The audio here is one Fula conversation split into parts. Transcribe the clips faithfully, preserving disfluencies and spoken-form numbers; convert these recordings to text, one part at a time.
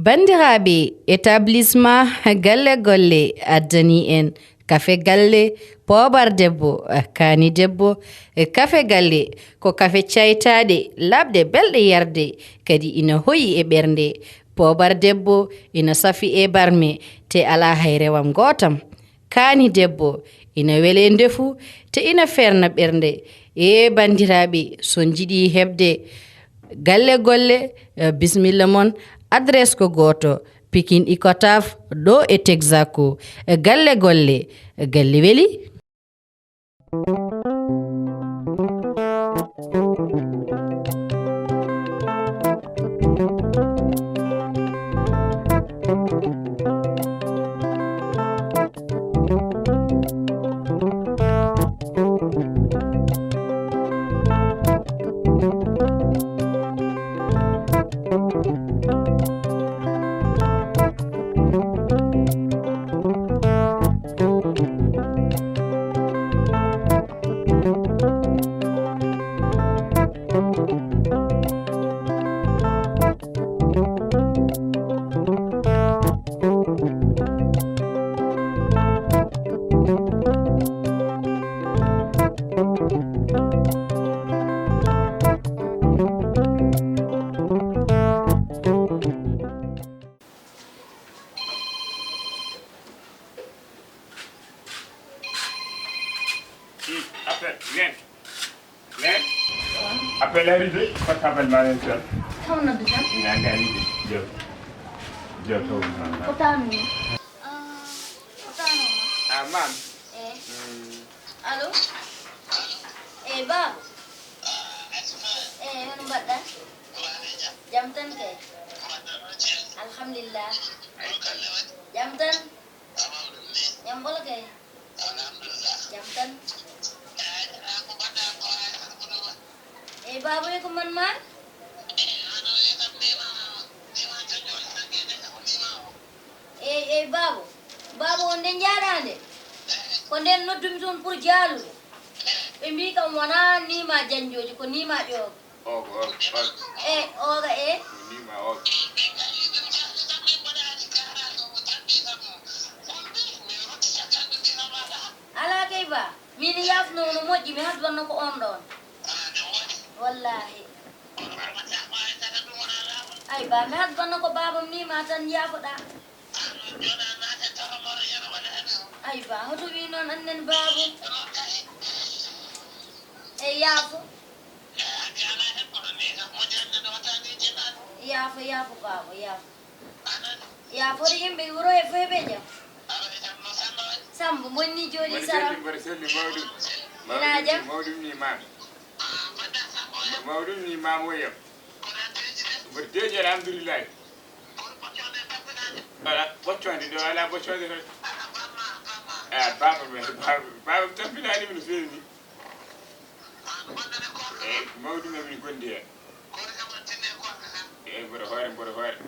Banndiraaɓe, établissement Galle Golle addani en kafe galle, poobar debbo, kaani debbo. Kafe galle ko kafe caytaaɗe, laaɓɗe, belɗe yarde, kadi ina hoyi e ɓernde. Poobar debbo ina safi e barme, te alaa hay rewam gootam. Kaani debbo ina wele ndefu, te ina feerna ɓernde. Ee banndiraaɓe, so on njiɗi heɓde Galle Golle, eh, bisimilla mon. Adresse ko gooto, Pikine Icotaf, ɗo e Texaco. Eh, Galle Golle, eh, galle weli. Hmm, appel, nen. Nen. Appel ari de, fot appel ma nen tan. Kam noddu tan. Ina andi ari de. Jaw. Jaw taw. Ko tanu. Ah, ko tanu. Ah, mam. Eh. Hmm. Allo? Eh, baaba? Eh, hono mbaɗɗaa? Jam tan kay. Alhamdulillah. Jam tan. Jam ɓolo kay. Jam tan. Eh, baaba, e ko man maa? Eey, eey, baabo. Baabo, on nde njaaɗaa nde? Ko nden noddumi toon pour jaalude. Ɓe mbii kam wonaa nii ma janjooji, ko nii ma ƴooga. Ooga, ooga, ooga. Eey, ooga, eey. Ko nii ma ooga. Alaa kay, baa. Miin yaafuno no moƴƴi, mi hasbanno ko on ɗoon. Wallaahi. Ay, ba, mi hasbanno ko baabam ni ma tan yaafoɗaa. Ay, ba, hoto wi noon annen baabu. E yaafo. Yaafo, yaafo, baabo, yaafo. Yaafo, hoto yimɓe wuro he fof ɓe jam. Sambo, bonni jooɗi sara. Mboɗo selli, mboɗo selli, mawɗum. Mawɗum, ina jam? Mawɗum ni maami. Mawɗum ni maam o yam. Mboɗo deeƴi, alhamdulillahi. Ala ɓoccoonde ɗo, ala ɓoccoonde ɗo. Ah, baaba men, baaba, baaba tampinaani mi no feewi ni. Eey, mawɗum e min gondi heen. Eey, mboɗo hoore, mboɗo hoore.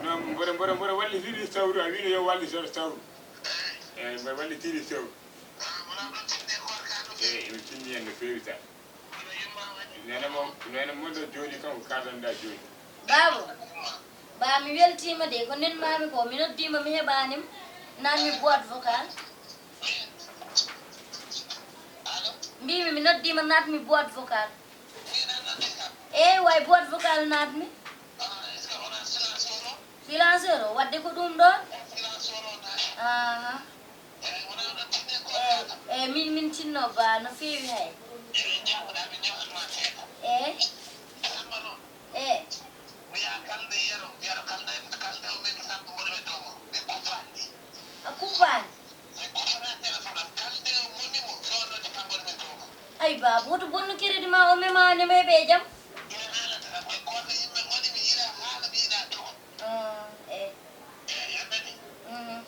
Non, mboɗo, mboɗo, mboɗo wallitiri sawru, a wiino yo wallitoro sawru. Eey, mboɗo wallitiri sawru. Eey, emi tinni heen no feewi tan. Nene mo, nene mo ɗo jooɗi kam ko kaɗanɗa jooɗi. Baabo, ba mi weltiima de, ko nen maami ko, mi noddiima mi heɓaani mo, naatmi boîte vocale. Mbiimi mi noddiima naatmi boîte vocale. Eey, way boîte vocale naatmi. Silencieux o, wadde ko ɗum ɗoon? Aha. Eey, eey, min, min tinno ba no feewi hay. Eey. Eey. A kuppaani? Ay, baaba, hoto bonnu crédit ma o memaani ma heɓe jam? Ah, eey. Mhm.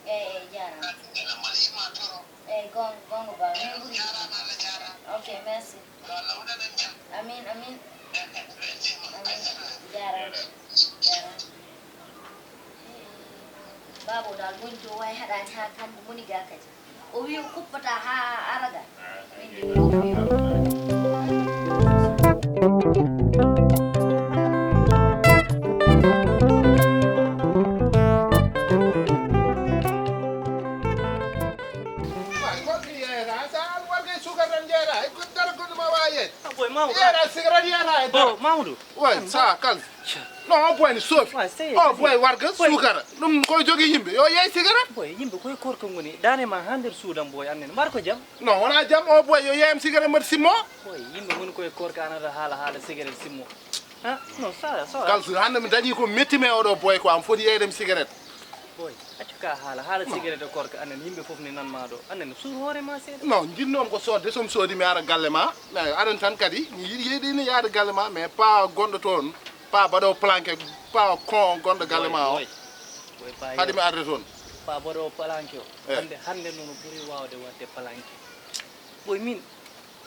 Eey, eey, jaaraama. Eey, goonga, goonga, baaba. Min ɓuri. Ok, merci. Amin, amin. Amin. Jaaraama. Jaaraama. Baabo daal woni to, way haɗaani haa kambo moni ga kadi. O wi o kuppata haa ara ga. Min de mi woni o. Boy, Mamadou. Yeeɗa cigarette, yeeɗa e dara. Oh, Mamadou. Way, sa kal. Non, o boy ni soofi. Wa, sey, o boy warga sukara. Ɗum ko jogi yimɓe. Yo yeey cigarette. Boy, yimɓe koye korka ngoni. Dane ma ha nder suudam, boy, annen. Mbar ko jam? Non, wona jam. O boy, yo yeeyam cigarette mbaɗ simmo. Boy, yimɓe ngoni koye korka, anata haala, haala cigarette simmo. Ha? Non, sa, sa. Kal su hande mi dañi ko metti me oɗo boy ko am foti yeeydem cigarette. Boy, accu ka haala, haala cigarette e korka, annen yimɓe fof ne nan ma ɗo. Annen suur hoore ma seeɗa. Non, jinnoom ko soodde, so mi soodi mi ara galle ma. Mais aɗan tan kadi, mi yiɗi yeeɗi ni yaade galle ma, mais pas gonɗo toon, pas baɗo planqué, pas con gonɗo galle ma o. Boy, boy, boy, pa haade mi arde toon. Pa baɗo planqué o. Eh. Hande, hande noon o ɓuri waawde waɗde planqué. Boy, min,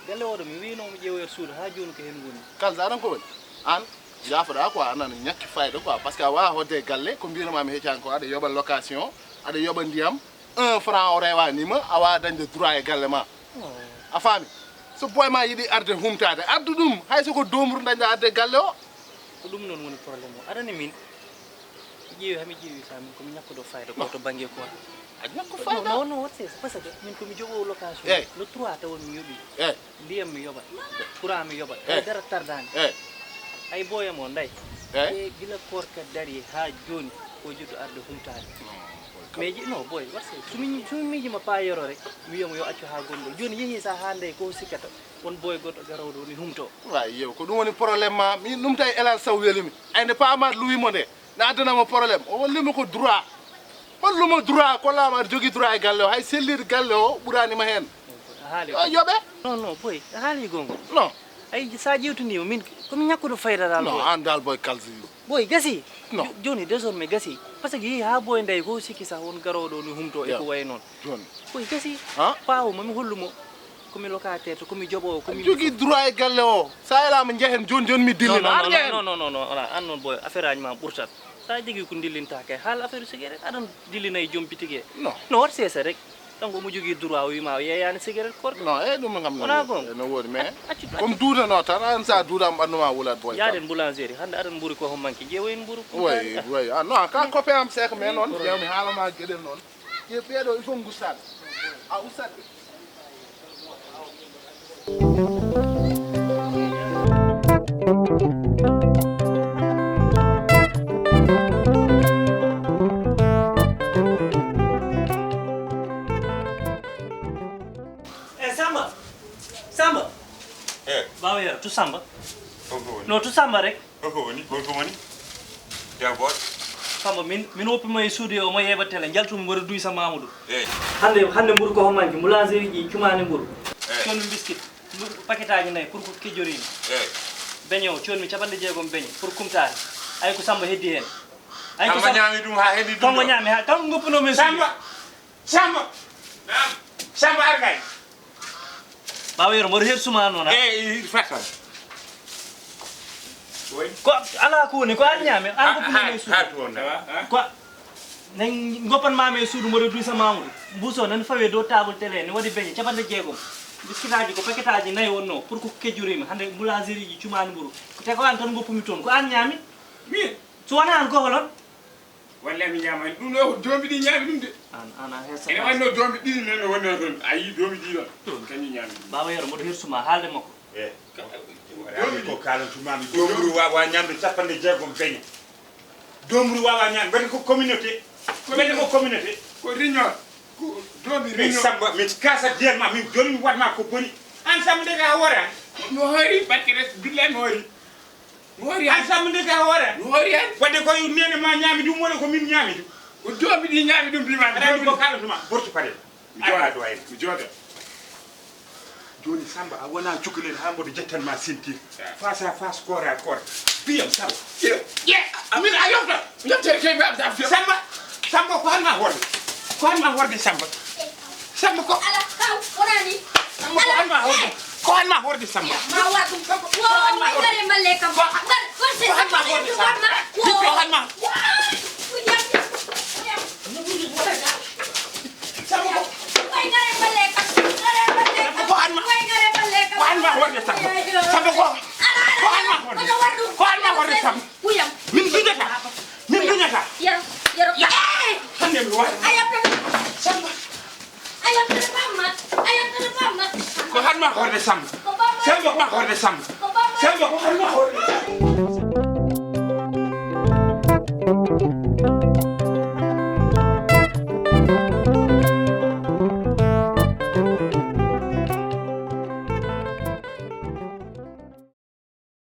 galle oɗo, mi wiino mi ƴeewoyat suudu, haa jooni ko heen ngoni. Kal, aɗan ko woni? An, yaafoɗa quoi, anan ñakki fayda quoi, parce que a wawa hodde e galle, ko mbiyno ma mi heccan ko, aɗa yoɓa location, aɗa yoɓa ndiyam, un franc o rewanima, a wawa dañde droit e galle ma. Oh. A faami? So boy ma yiɗi arde humtade, addu ɗum, hay so ko domru dañɗa arde e galle o. Ko ɗum noon woni problème o. Aɗa anndi min, mi ƴeewi, haa mi ƴeewi ka min, ko mi ñakkuɗo fayda ko to bannge ko. A ñakko fayda? Non, non, non, c'est parce que min ko mi joɓoowo location. Eey. Le trois tawa mi yoɓi. Eey. Ndiyam mi yoɓat. Courant mi yoɓat. Eey. Hay dara tardaani. Eey. Ay boyam o, nday. Eey. E gila koorka dari haa jooni, ko jiɗɗo arde humtaade. Non, boy, mais ji-, non, boy, what's it? So mi, so mi miijima pa yero rek, mi wiyamo yo accu haa gonɗo. Jooni yehi sa haa nday ko sikkata. Won boy goɗɗo garooɗo woni humto. Way, yew, ko ɗum woni problème ma. Min ɗum tawi Elal Sow welimi. Ay nde Paamar luwimo nde, na addanamo problème. O hollimo ko droit. Hollumo droit, kollama aɗa jogii droit e galle o. Hay selliiɗo galle o ɓuraanima heen. A haali. Yo yoɓe. Non, non, boy, a haali gonga. Non. Ay, sa ƴeewtaniima, min ko mi ñakkuɗo fayda dal, non, boy. An dal, boy, kalsi. Boy, gasi. Non. Jo-, jooni, désormais, gasi. Parce que yehi haa boy nday ko sikki sah won garooɗo ni humto e ko wayi noon. Jooni. Boy, gasi. Ha? Paawo, mami hollumo. Ko mi locataire to, ko mi joɓoowo, ko mi jogii droit e galle o. Sa yalama njehen jooni jooni mi dillina. Non, non, non, non, non, non, non, an noon boy, affaire aji ma ɓurtat. Sa jogii ko dillinta kay, haal affaire cigarette, aɗan dillina e joom bitigi he. Non. No waɗ seesa rek. Kanko omo jogii droit o wima o yeeyani cigarette korka. Non, e ɗum kam wona gonga. No woodi, mais comme duudano tan, an sa duudama ɓandu ma wulat boy. Yaaden boulangerie, hannde aɗan mburu ko hommanki, ƴeewoyen mburu. Way, way. Ah, non, ka copain am c'est que mais noon, ƴeewmi haalama geɗel noon. Ƴeew ɓeeɗo, il faut ngussaaɓe. A ussat ɓe. Eh, Samba! Samba! Eh. Bawa Yero, tu Samba. Ko ko woni? No, tu Samba rek. Ko ko woni? Ko ko woni? Debbo. Samba, min, min woppimo e suudu he, omo yeeɓa télé. Njaltumi mboɗo duysa Mamoudou. Eey. Hannde, hannde mburu ko hommanki, boulangerie ji cumaani mburu. Eey. Codmi biscuit, mburu, paquet aji nayi pour ko kejjoriimi. Eey. Beñe o, codmi capanɗe jeegom beñe pour kumtaare. Ay ko Samba heddi heen. Ay ko Samba Samba ñaami ɗum haa heɓi ɗum kanko ɗo. Ñaami haa, kanko ngoppuno min suudu. Samba! Samba! Naam. Samba, ar kay. Bawa Yero, mboɗo hersuma noon, ha? Eh, i-, i-, fatan. Ko ala ko woni, ko an ñaami, an ko pulmi e suudu. Ha, ha, ha, ha. Ko nan goppan mami e suudu, mboɗo duysa Mamoudou. Mbuso nan fawe dow table télé, ne waɗi beñe capanɗe jeegom. Biskitaaji ko paketaaji nayi wonno, pour ko kejjoriima. Hannde boulangerie ji cumaani mburu. Te ko an tan ngoppumi toon, ko an ñaami? Min? So wonaa an, ko holon? Wallay mi ñaamaani. Ɗum ɗo ko doombi ɗi ñaami ɗum de. An, an a hersata. Ene wanno doombi ɗiɗi men no wonno toon. A yii doombi ɗiɗi ɗon. Ɗum. Kañum ñaami ɗum. Baaba Yero, mboɗo hersuma haalde makko. Eh. Ka-, doombi ko ɗi. Kaalantu maa mi. Doomuru waawa ñaamde capanɗe jeegom beñe. Doomuru waawa ñaamde. Mbaɗi ko communauté. Mbaɗi ko communauté. Ko réunion. Ko doombi réunion. Min Samba, min kaasa diyal ma, min jooni mi waɗ ma ko boni. An Samba ndeke a hoore an. Mo hoori, barke res, billahi mo hoori. Mi hoori an. An Samba ndeke a hoore an. Mi hoori an. Wadde ko nene ma ñaami ɗum woni ko min ñaami ɗum. Ko doombi ɗi ñaami ɗum, mbiimi. Aɗa anndi ko kaalatuma, bortu paɗe. Mi jooɗa ɗo en. Mi jooɗa. Jooni Samba, a wona cukalel haa mboɗo jettan ma sentir. Ah. Face à face, corps à corps. Piyam Samba. Ye, ye, amin a yofta. Yoftere kay mi adda fiya. Samba, Samba ko han ma horde. Ko han ma horde Samba. Samba ko. Ala, kaw, wonani. Samba ko han ma horde. Ko han ma horde Samba. Ma wa ɗum. Ko han ma horde. Wo, ngare malle kam. Ko han ma horde Samba. Ko han ma. Samba ko. Ko han ma. Ko han ma horde Samba. Samba ko. Ko han ma horde. Ko han ma horde Samba. Min duñata. Min duñata. Yero, yero. Ya. Hande mi waɗa. Samba. Ko han ma horde Samba. Samba ko ma horde Samba. Samba ko ma horde.